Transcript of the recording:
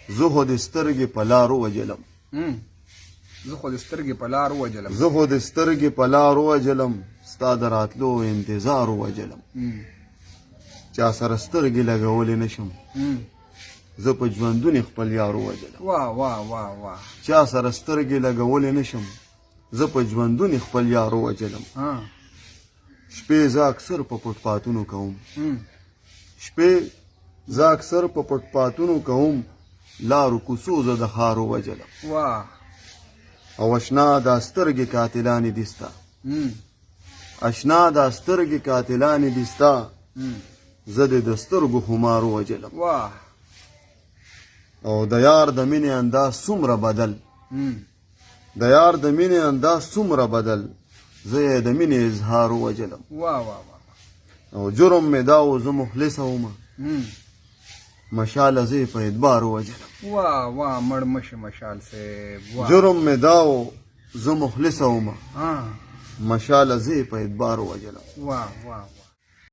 زه خو دې سترګې په لار ووژلم. زه خو دې سترګې په لار ووژلم. زه خو دې سترګې په لار ووژلم، ستا د راتلو انتظار ووژلم. چا سره سترګې لګولې نه شم، زه په ژوندوني خپل یار ووژلم. واه واه واه واه. چا سره سترګې لګولې نه شم، زه په ژوندوني خپل یار ووژلم. شپې زه اکثر په پټپاتونو کوم، شپې زه اکثر په پټپاتونو کوم، لارو کوڅو زه د ښار ووژلم. واه. او اشنا دا سترګې قاتلانې دي ستا، اشنا دا سترګې قاتلانې دي ستا، زه دې د سترګو خمار ووژلم. واه. او د یار د مینې انداز څومره بدل، د یار د مینې انداز څومره بدل، زه یې د مینې اظهار ووژلم. واه واه واه. او جرم مې دا و زه مخلصه وم، مشاله زه یې په اعتبار ووژلم. واه واه، مړ مشي مشال صاحب. واه. جرم مې دا و زه مخلصه وم، مشاله زه یې په اعتبار ووژلم. واه واه واه.